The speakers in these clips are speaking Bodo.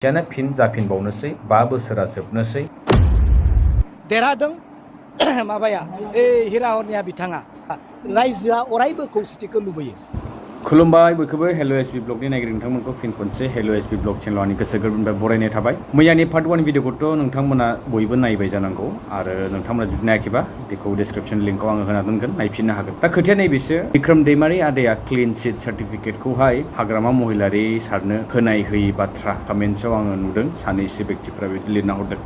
जानो फिन जाफिनबावनोसै 5 बोसोरा जोबनोसै देरहादों माबाया हिराहरनिया बिथाङा रायजोआ अरायबो खौसेथिखौ लुबैयो। खुलुमबाय बयखौबो हेलो एसबी ब्लगनि नागिर नोंथांमोनखौ फिन खनसे हेलो एसबी ब्लग चेनेलाव आंनि गोसो गोरबोनिफ्राय बरायनाय थाबाय। मैयानि पार्ट 1 भिडिअखौथ' नोंथांमोना बयबो नायबाय जानांगौ आरो नोंथांमोना जुदि नायाखैबा बेखौ डिस्क्रिप्शन लिंकआव आङो होना दोनगोन, नायफिननो हागोन। दा खोथाया नैबेसो, बिक्रम दैमारि आदाया क्लीन चिट सार्टिफिकेटखौहाय हाग्रामा महिलारि सारनो होनाय होयि बाथ्रा कमेन्ट्सआव आङो नुदों सानैसो व्यक्तिफोरा बिदि लिरना हरदों।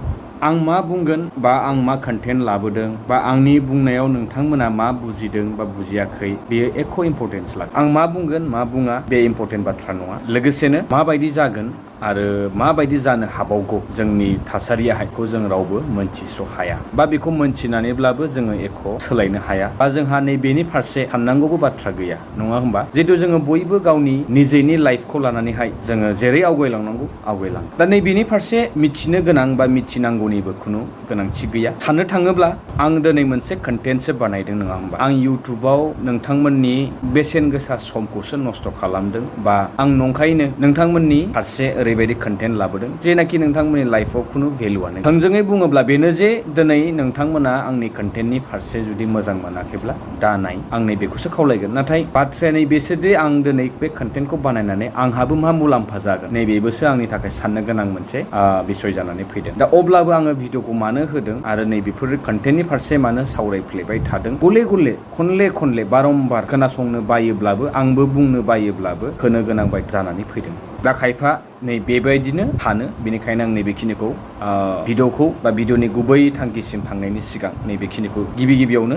आं मा बुंगोन बा आं मा कन्टेन्ट लाबोदों बा आंनि बुंनायाव नोंथांमोना मा बुजिदों बा बुजियाखै बेयो एख' इम्परटेन्स लाया। आं मा बुंगोन मा बुङा बे इम्परटेन्ट बाथ्रा नङा। लोगोसेनो माबायदि जागोन आरो माबायदि जानो हाबावगौ जोंनि थासारियाहायखौ जों रावबो मोनथिस' हाया बा बेखौ मोनथिनानैब्लाबो जोङो एख' सोलायनो हाया बा जोंहा नैबेनि फारसे साननांगौबो बाथ्रा गैया, नङा होमबा? जिहेतु जोङो बयबो गावनि निजेनि लाइफखौ लानानैहाय जोङो जेरै आवगायलांनांगौ आवगायलाङो। दा नैबेनि फारसे मिथिनो गोनां बा मिथिनांगौनिबो खुनु गोनांथि गैया। साननो थाङोब्ला आं दिनै मोनसे कन्टेन्टसो बानायदों, नङा होमबा? आं इउटुबाव नोंथांमोननि बेसेन गोसा समखौसो नस्थ' खालामदों बा आं नंखायैनो नोंथांमोननि फारसे ओरैबायदि कन्टेन्ट लाबोदों जेनाखि नोंथांमोननि लाइफआव खुनु भेलुआनो गैया। थोंजोङै बुङोब्ला बेनो जे दिनै नोंथांमोना आंनि कन्टेन्टनि फारसे जुदि मोजां मोनाखैब्ला दा नाय, आं नैबेखौसो खावलायगोन। नाथाय बाथ्राया नैबेसो दि आं दिनै बे कन्टेन्टखौ बानायनानै आंहाबो मा मुलाम्फा जागोन नैबेबोसो आंनि थाखाय साननो गोनां मोनसे बिसय जानानै फैदों। दा अब्लाबो आङो भिडिअखौ मानो होदों आरो नैबेफोर कन्टेन्टनि फारसे मानो सावरायफ्लेबाय थादों, गले गले खनले बारम्बार खोनासंनो बायोब्लाबो आंबो बुंनो बायोब्लाबो होनो गोनां बायदि जानानै फैदों। दा खायफा नै बेबायदिनो सानो, बेनिखायनो आं नैबेखिनिखौ भिडिअखौ बा भिडिअनि गुबै थांखिसिम थांनायनि सिगां नैबेखिनिखौ गिबियावनो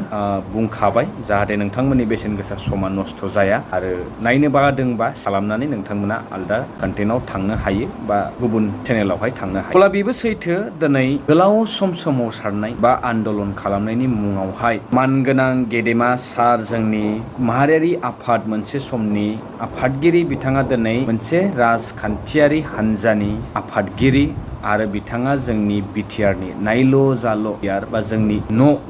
बुंखाबाय, जाहाथे नोंथांमोननि बेसेन गोसा समा नस्थ' जाया आरो नायनो बादोंबा खालामनानै नोंथांमोना आलदा कन्टेन्टआव थांनो हायो बा गुबुन चेनेलावहाय थांनो हायो। अब्ला बेबो सैथो, दिनै गोलाव सम सोमावसारनाय बा आन्दलन खालामनायनि मुङावहाय मानगोनां गेदेमा सार जोंनि माहारियारि आफाद मोनसे समनि आफादगिरि बिथाङा दिनै मोनसे राजखान्थियारि हान्जानि आफादगिरि आरो बिथाङा जोंनि बिटिआरनि नायल' जाल' बा जोंनि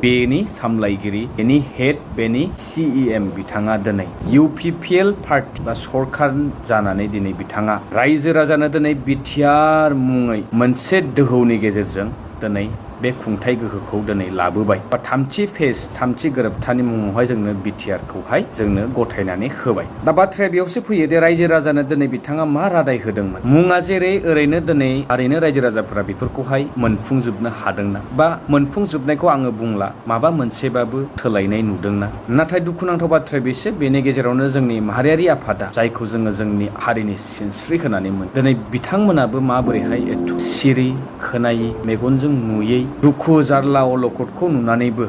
बेनि सामलायगिरि, बेनि हेड, बेनि CEM बिथाङा दिनै UPPL पार्टी बा सरखार जानानै दिनै बिथाङा रायजो राजानो दिनै बिटिआर मुङै मोनसे दोहौनि गेजेरजों दिनै बे खुंथाइ गोहोखौ दिनै लाबोबाय बा थामथि गोरोबथानि मुङावहाय जोंनो बिटिआरखौहाय जोंनो गथायनानै होबाय। दा बाथ्राया बेयावसो फैयो दे रायजो राजानो दिनै बिथाङा मा रादाय होदोंमोन? मुङा जेरै ओरैनो दिनै थारैनो रायजो राजाफोरा बेफोरखौहाय मोनफुंजोबनो हादोंना बा मोनफुंजोबनायखौ आङो बुंला, माबा मोनसेबाबो सोलायनाय नुदोंना? नाथाय दुखुनांथाव बाथ्राया बेसो, बेनि गेजेरावनो जोंनि माहारियारि आफादा जायखौ जोङो जोंनि हारिनि सिनस्रि होनानै मोनो, दिनै बिथांमोनाबो माबोरैहाय एथ' सिरि खोनायै मेगनजों नुयै दुखु जारला अलखदखौ नुनानैबो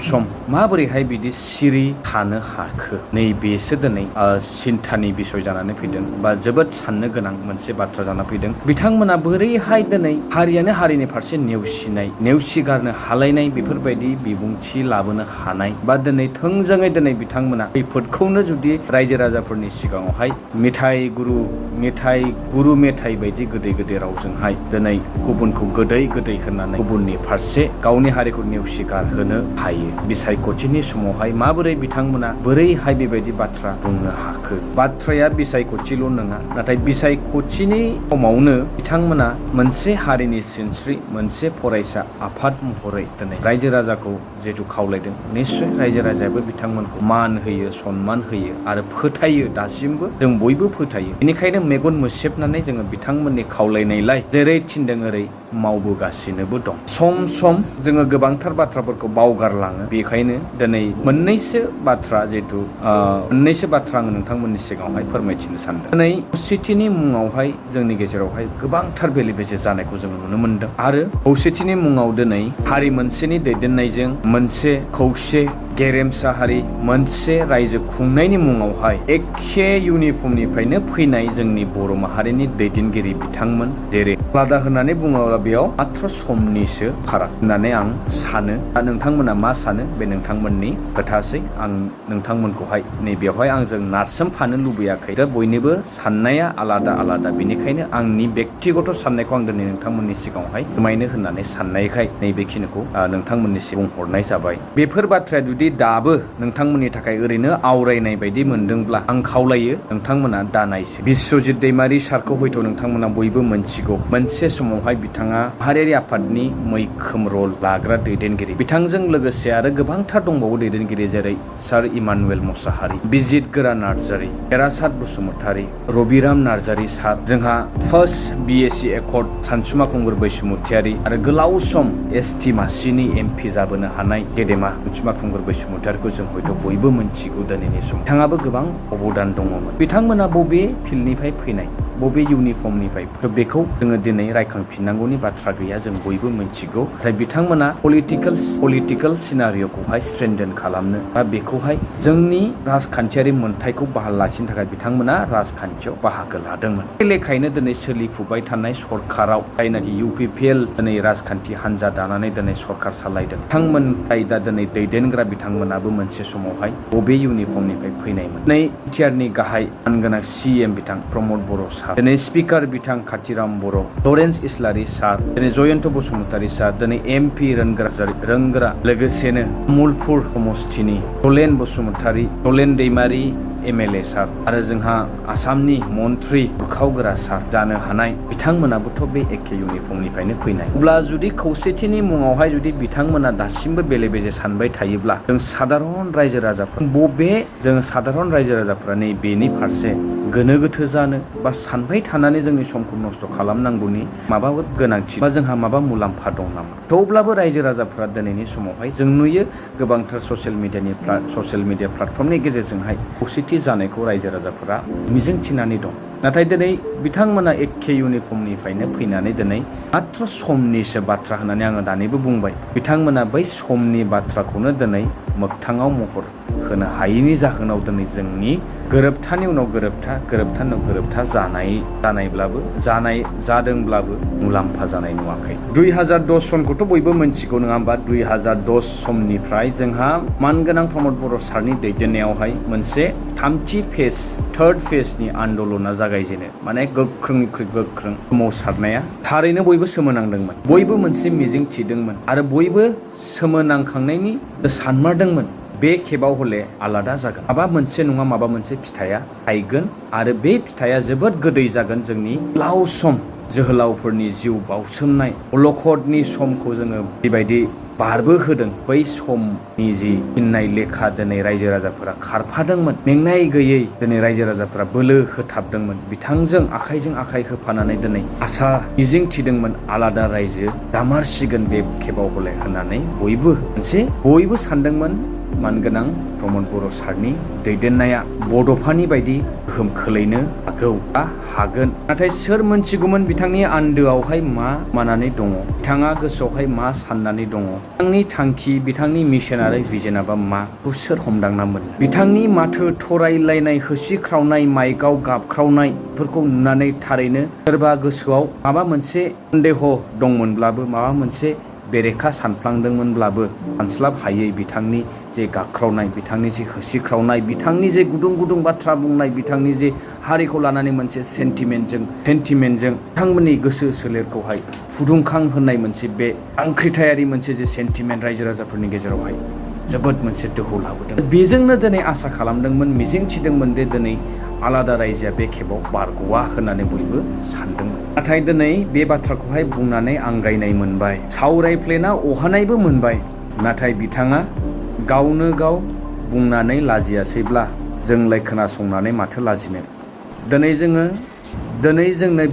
सम माबोरैहाय बिदि सिरि थानो हाखो? नैबेसो दिनै सिन्थानि बिसय जानानै फैदों बा जोबोद साननो गोनां मोनसे बाथ्रा जाना फैदों। बिथांमोना बोरैहाय दिनै हारियानो हारिनि फारसे नेवसिगारनो हालायनाय बेफोरबायदि बिबुंथि लाबोनो हानाय बा दिनै थोंजोङै दिनै बिथांमोना खैफोदखौनो जुदि रायजो राजाफोरनि सिगाङावहाय मेथाइ गुरु मेथाइ बायदि गोदै रावजोंहाय दिनै गुबुनखौ गोदै होननानै गुबुननि फारसे गावनि हारिखौ नेवसिगारहोनो हायो। बिसायख'थिनि समावहाय माबोरै बिथांमोना बोरैहाय बेबायदि बाथ्रा बुंनो हाखो? बाथ्राया बिसायख'थिल' नङा, नाथाय बिसायख'थिनि समावनो बिथांमोना मोनसे हारिनि सिनस्रि, मोनसे फरायसा आफाद महरै दिनै रायजो राजाखौ जिहेतु खावलायदों, निस्सय रायजो राजायाबो बिथांमोनखौ मान होयो, सनमान होयो आरो फोथायो। दासिमबो जों बयबो फोथायो। बेनिखायनो मेगन मोसेबनानै जोङो बिथांमोननि खावलायनायलाय जेरै थिनदों ओरै मावबोगासिनोबो दं। सम जोङो गोबांथार बाथ्राफोरखौ बावगारलाङो। बेखायनो दिनै मोननैसो बाथ्रा आङो नोंथांमोननि सिगाङावहाय फोरमायथिनो सानदों। दिनै खौसेथिनि मुङावहाय जोंनि गेजेरावहाय गोबांथार बेले बेजे जानायखौ जोङो नुनो मोनदों आरो खौसेथिनि मुङाव दिनै हारि मोनसेनि दैदेननायजों मोनसे खौसे गेरेमसा हारि मोनसे रायजो खुंनायनि मुङावहाय एखे इउनिफर्मनिफ्रायनो फैनाय जोंनि बर' माहारिनि दैदेनगिरि बिथांमोन, जेरै आलादा होननानै बुङोब्ला बेयाव मात्र समनिसो फाराग होननानै आं सानो। दा नोंथांमोना मा सानो बे नोंथांमोननि खोथासै। आं नोंथांमोनखौहाय नैबेयावहाय आंजों नारसोमफानो लुबैयाखै। दा बयनिबो साननाया आलादा आलादा, बेनिखायनो आंनि बेक्तिगत साननायखौ आं दिनै नोंथांमोननि सिगाङावहाय फोरमायनो होननानै साननायखाय नैबेखिनिखौ नोंथांमोननिसिम बुंहरनाय जाबाय। बेफोर बाथ्राया जुदि दाबो नोंथांमोननि थाखाय ओरैनो आवरायनाय बायदि मोनदोंब्ला आं खावलायो नोंथांमोना दानायसो। बिस्वजित दैमारि सारखौ हयथ' नोंथांमोना बयबो मोनथिगौ। मोनसे समावहाय बिथाङा माहारियारि आफादनि मैखोम रल लाग्रा दैदेनगिरि। बिथांजों लोगोसे आरो गोबांथार दंबावो दैदेनगिरि, जेरै सार इमानुवेल मोसाहारि, बिजित गोरा नार्जारि, हेरासाद बसुमतारी, रबिराम नार्जारि सार, जोंहा फार्स्ट BSc एकर्ड सानसुमा खुंगुर बैसुमुतियारि आरो गोलाव सम ST मासिनि MP जाबोनो हानाय गेदेमा सानसुमा खुंगुर बैसुमुतियारिखौ जों हयथ' बयबो मोनथिगौ दिनैनि सम। बिथाङाबो गोबां अबदान दङमोन। बिथांमोना बबे फिल्डनिफ्राय फैनाय, बबे इउनिफर्मनिफ्राय, बेखौ जोङो दिनै रायखांफिननांगौनि बाथ्रा गैया, जों बयबो मोनथिगौ। नाथाय बिथांमोना पलिटिकेल सिनारिअ'खौहाय स्ट्रेन्डेन खालामनो बा बेखौहाय जोंनि राजखान्थियारि मोन्थायखौ बहाल लाखिनो थाखाय बिथांमोना राजखान्थियाव बाहागो लादोंमोन। बे लेखायैनो दिनै सोलिफुबाय थानाय सरकाराव जायनाखि UPPL दिनै राजखान्थि हान्जा दानानै दिनै सरकार सालायदों, बिथांमोन दा दिनै दैदेनग्रा बिथांमोनाबो मोनसे समावहाय बबे इउनिफर्मनिफ्राय फैनायमोन। दिनै बिटिआरनि गाहाय मानगोनां CM बिथां प्रमद बर' सार, दिनै स्पिकार बिथां काथिराम बर', लरेन्स इस्लारि सार, दिनै जयन्त बसुमतारी सार, दिनै MP रोंगोरा, लोगोसेनो मुलपुर समस्तिनि टलेन बसुमतारी, टलेन दैमारि MLA सार, आरो जोंहा आसामनि मन्त्रि बुरखावगोरा सार जानो हानाय बिथांमोनाबोथ' बे एखे इउनिफर्मनिफ्रायनो फैनाय। अब्ला जुदि खौसेथिनि मुङावहाय जुदि बिथांमोना दासिमबो बेले बेजे सानबाय थायोब्ला जों सादारन रायजो राजाफोरा नै बेनि फारसे गोनो गोथो जानो बा सानबाय थानानै जोंनि समखौ नस्थ' खालामनांगौनि माबाफोर गोनांथि बा जोंहा माबा मुलाम्फा दं नामा? थेवब्लाबो रायजो राजाफोरा दिनैनि समावहाय जों नुयो गोबांथार ससियेल मिडिया प्लेटफर्मनि गेजेरजोंहाय खौसेथि जानायखौ रायजो राजाफोरा मिजिंथिनानै दं। नाथाय दिनै बिथांमोना एखे इउनिफर्मनिफ्रायनो फैनानै दिनै मात्र समनिसो बाथ्रा होननानै आङो दानिबो बुंबाय। बिथांमोना बै समनि बाथ्राखौनो दिनै मोगथाङाव महर होनो हायैनि जाहोनाव दिनै जोंनि गोरोबथानि उनाव गोरोबथा जादोंब्लाबो मुलाम्फा जानाय नुवाखै। 2010 सनखौथ' बयबो मोनथिगौ नङा होमबा? 2010 समनिफ्राय जोंहा मानगोनां प्रमद बर' सारनि दैदेननायावहाय मोनसे थार्ड फेजनि आन्दलना जागायजेनो। माने गोख्रोंनिख्रुइ गोख्रों सोमावसारनाया थारैनो बयबो सोमोनांदोंमोन, बयबो मोनसे मिजिं थिदोंमोन आरो बयबो सोमोनांखांनायनि सानमारदोंमोन बे खेबाव हले आलादा जागोन, माबा मोनसे नङा माबा मोनसे फिथाइया थायगोन आरो बे फिथाइया जोबोद गोदै जागोन। जोंनि गोलाव सम जोहोलावफोरनि जिउ बाउसोमनाय अलखदनि समखौ जोङो बेबायदि बारबो होदों। बै समनि जि थिननाय लेखा दिनै रायजो राजाफोरा खारफादोंमोन, मेंनाय गैयै दिनै रायजो राजाफोरा बोलो होथाबदोंमोन। बिथांजों आखाइजों आखाइ होफानानै दिनै आसा मिजिं थिदोंमोन आलादा रायजो दामारसिगोन बे खेबाव हले होननानै बयबो सानदोंमोन। मानगोनां प्रमद बर' सारनि दैदेननाया बड'फानि बायदि गोहोम खोलैनो हागोन। नाथाय सोर मोनथिगौमोन बिथांनि आन्दोआवहाय मा मानानै दङ, बिथाङा गोसोआवहाय मा साननानै दङ, बिथांनि थांखि, बिथांनि मिशन आरो भिजनाबा माखौ सोर हमदांना मोनो? बिथांनि माथो थरायलायनाय, होसिख्रावनाय, माइकआव गाबख्रावनायफोरखौ नुनानै थारैनो सोरबा गोसोआव माबा मोनसे सन्देह दंमोनब्लाबो, माबा मोनसे बेरेखा सानफ्लांदोंमोनब्लाबो सानस्लाब हायै बिथांनि जे गाख्रावनाय, बिथांनि जे होसिख्रावनाय, बिथांनि जे गुदुं गुदुं बाथ्रा बुंनाय, बिथांनि जे हारिखौ लानानै मोनसे सेन्टिमेन्टजों बिथांमोननि गोसो सोलेरखौहाय फुदुंखां होनाय मोनसे बे आंख्रिथायारि मोनसे जे सेन्टिमेन्ट रायजो राजाफोरनि गेजेरावहाय जोबोद मोनसे दोहौ लाबोदों। बेजोंनो दिनै आसा खालामदोंमोन, मिजिं थिदोंमोन दे दिनै आलादा रायजोआ बे खेबाव बारग'वा होननानै बयबो सानदोंमोन। नाथाय दिनै बे बाथ्राखौहाय बुंनानै आंगायनाय मोनबाय, सावरायफ्लेना अहानायबो मोनबाय। नाथाय बिथाङा गावनो गाव बुंनानै लाजियासैब्ला जोंलाय खोनासंनानै माथो लाजिनो? दिनै जोंनो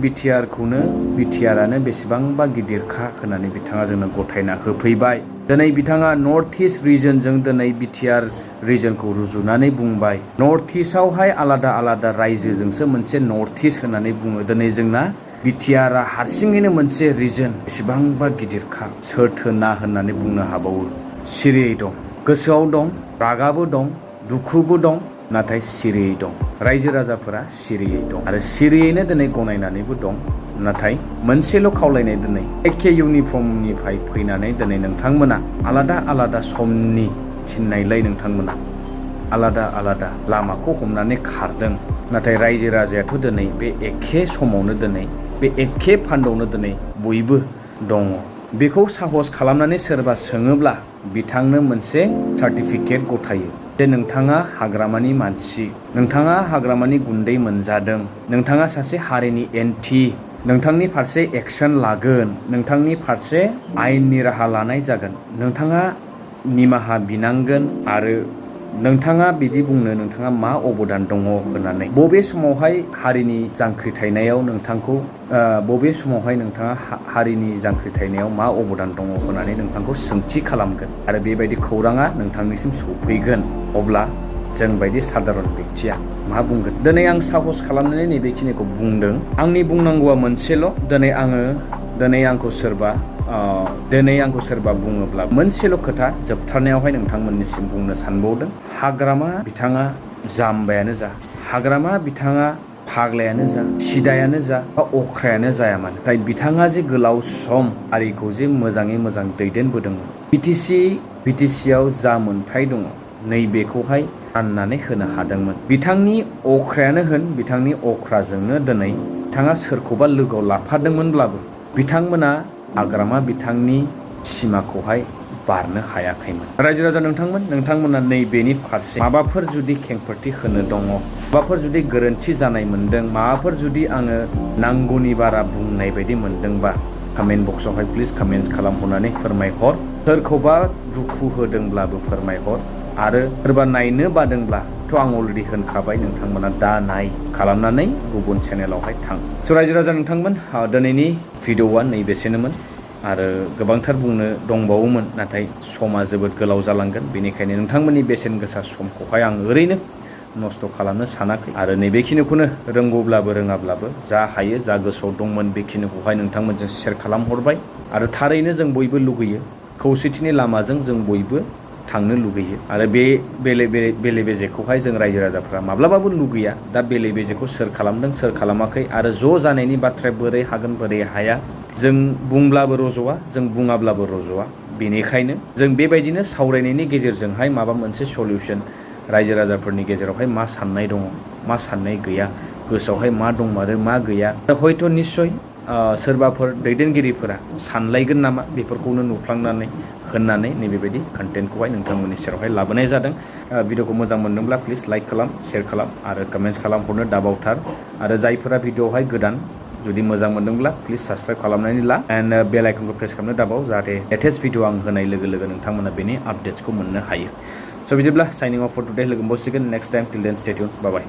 बिटिआरानो बेसेबांबा गिदिरखा होननानै बिथाङा जोंनो गथायना होफैबाय। दिनै बिथाङा नर्थ इस्ट रिजनजों दिनै बिटिआर रिजनखौ रुजुनानै बुंबाय, नर्थ इस्टआवहाय आलादा रायजोजोंसो मोनसे नर्थ इस्ट होननानै बुङो। दिनै जोंना बिटिआरआ हारसिङैनो मोनसे रिजन, बेसेबांबा गिदिरखा, सोरथो ना होननानै बुंनो हाबावो। सिरियै दं, गोसोआव दं, रागाबो दं, दुखुबो दं, नाथाय सिरियै दं। रायजो राजाफोरा सिरियै दं आरो सिरियैनो दिनै गनायनानैबो दं। नाथाय मोनसेल' खावलायनाय दिनै एखे इउनिफर्मनिफ्राय फैनानै दिनै नोंथांमोना आलादा आलादा समनि थिननायलाय नोंथांमोना आलादा आलादा लामाखौ हमनानै खारदों। नाथाय रायजो राजायाथ' दिनै बे एखे समावनो दिनै बे एखे फान्दावनो दिनै बयबो दङ। बेखौ साहस खालामनानै सोरबा सोङोब्ला बिथांनो मोनसे सार्टिफिकेट गथायो जे नोंथाङा हाग्रामानि मानसि, नोंथाङा हाग्रामानि गुन्दै मोनजादों, नोंथाङा सासे हारिनि एन्टि, नोंथांनि फारसे एक्सन लागोन, नोंथांनि फारसे आयेननि राहा लानाय जागोन, नोंथाङा निमाहा बिनांगोन आरो नोंथाङा बिदि बुंनो नोंथाङा मा अबदान दङ होननानै बबे समावहाय हारिनि जांख्रिथायनायाव नोंथांखौ बबे समावहाय नोंथाङा हारिनि जांख्रिथायनायाव मा अबदान दङ होननानै नोंथांखौ सोंथि खालामगोन आरो बेबायदि खौराङा नोंथांनिसिम सफैगोन, अब्ला जों बायदि सादारन बेक्तिया मा बुंगोन? दिनै आं साहस खालामनानै नैबेखिनिखौ बुंदों। आंनि बुंनांगौआ मोनसेल'। दिनै आंखौ सोरबा बुङोब्ला मोनसेल' खोथा जोबथारनायावहाय नोंथांमोननिसिम बुंनो सानबावदों। हाग्रामा बिथाङा जाम्बायानो जा, हाग्रामा बिथाङा फाग्लायानो जा, सिदायानो जा बा अख्रायानो जाया मानो, नाथाय बिथाङा जे गोलाव सम हारिखौ जे मोजाङै मोजां दैदेनबोदोंमोन, बिटिसियाव जा मोन्थाय दङ नैबेखौहाय राननानै होनो हादोंमोन। बिथांनि अख्रायानो होन, बिथांनि अख्राजोंनो दिनै बिथाङा सोरखौबा लोगोआव लाफादोंमोनब्लाबो बिथांमोना हाग्रामा बिथांनि सिमाखौहाय बारनो हायाखैमोन। रायजो राजा नोंथांमोना नैबेनि फारसे माबाफोर जुदि खेंफोरथि होनो दङ, माबाफोर जुदि गोरोन्थि जानाय मोनदों, माबाफोर जुदि आङो नांगौनि बारा बुंनाय बायदि मोनदोंबा कमेन्ट बक्सआवहाय प्लिज कमेन्ट खालामहरनानै फोरमायहर। सोरखौबा दुखु होदोंब्लाबो फोरमायहर आरो सोरबा नायनो बादोंब्लाथ' आं अलरेडि होनखाबाय, नोंथांमोना दा नाय खालामनानै गुबुन चेनेलावहाय थां। स' रायजो राजा नोंथांमोन, दिनैनि भिडिअ'आ नैबेसेनोमोन आरो गोबांथार बुंनो दंबावोमोन, नाथाय समा जोबोद गोलाव जालांगोन। बेनिखायनो नोंथांमोननि बेसेन गोसा समखौहाय आं ओरैनो नस्थ' खालामनो सानाखै आरो नैबेखिनिखौनो रोंगौब्लाबो रोङाब्लाबो जा हायो, जा गोसोआव दंमोन बेखिनिखौहाय नोंथांमोनजों शेयार खालामहरबाय। आरो थारैनो जों बयबो लुगैयो, खौसेथिनि लामाजों जों बयबो थांनो लुगैयो आरो बे बेले बेजेखौहाय जों रायजो राजाफ्रा माब्लाबाबो लुगैया। दा बेले बेजेखौ सोर खालामदों, सोर खालामाखै आरो ज' जानायनि बाथ्राया बोरै हागोन बोरै हाया, जों बुंब्लाबो रज'आ, जों बुङाब्लाबो रज'आ। बेनिखायनो जों बेबायदिनो सावरायनायनि गेजेरजोंहाय माबा मोनसे सलिउसन रायजो राजाफोरनि गेजेरावहाय मा साननाय दङ, मा साननाय गैया, गोसोआवहाय मा दंमारो मा गैया, हयथ' निस्सय सोरबाफोर दैदेनगिरिफोरा सानलायगोन नामा, बेफोरखौनो नुफ्लांनानै होननानै नैबेबायदि कन्टेन्टखौहाय नोंथांमोननि सेरावहाय लाबोनाय जादों। भिडिअखौ मोजां मोनदोंब्ला प्लिज लाइक खालाम, शेयार खालाम आरो कमेन्ट्स खालामहरनो दाबावथार। आरो जायफोरा भिडिअआवहाय गोदान, जुदि मोजां मोनदोंब्ला प्लिज साबस्क्राइब खालामनानै ला एन्ड बेल आइकनखौ प्रेस खालामनो दाबाव, जाहाथे लेटेस्ट भिडिअ आं होनाय लोगो लोगो नोंथांमोना बेनि आपडेट्सखौ मोननो हायो। स' बिदिब्ला साइनिं अफ फर टुडे, लोगो मोनबावसिगोन नेक्स्ट टाइम। टिल देन स्टे टिउन, बाय बाय।